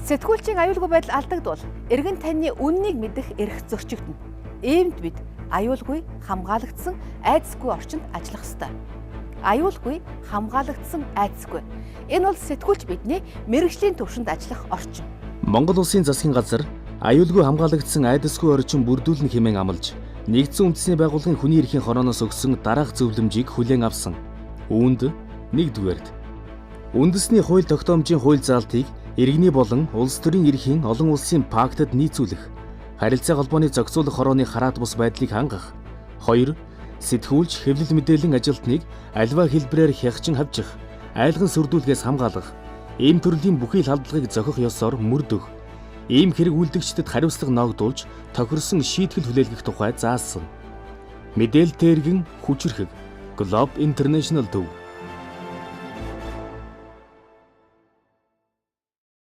Сэтгүүлчийн аюулгүй байдал алдагдвал эргэн тойрны үннийг мэдэх эрх зөрчигдөнө. Иймд бид аюулгүй хамгаалагдсан айдасгүй орчинд ажиллах ёстой. Аюулгүй хамгаалагдсан айдасгүй. Энэ бол сэтгүүлч бидний мэргэжлийн түвшинд ажиллах орчин. Монгол Улсын засгийн газар аюулгүй хамгаалагдсан айдасгүй орчин бүрдүүлнэ хэмээн амлаж, Нэгдсэн Үндэсний Байгууллагын хүний эрхийн хорооноос өгсөн дараах зөвлөмжийг хүлээн авсан. Үүнд нэгдүгээрт үндэсний хууль тогтоомжийн хууль заалтыг иргэний болон улс төрийн эрхийн олон улсын пактад нийцүүлэх, харилцаа холбооны зохицуулах хорооны хараат бус байдлыг хангах. 2. Сэтгүүлч, хэвлэл мэдээллийн ажилтныг аливаа хэлбэрээр хягчин хавчих, айлган сүрдүүлэхээс хамгаалах, ийм төрлийн бүхий л халдлагыг зохих ёсоор мөрдөх, ийм хэрэг үйлдэгчдэд хариуцлага ноогдуулж тохирсон шийтгэл хүлээлгэх тухай заасан. Мэдээлэлтэй иргэн хүчирхэг Globe International төв.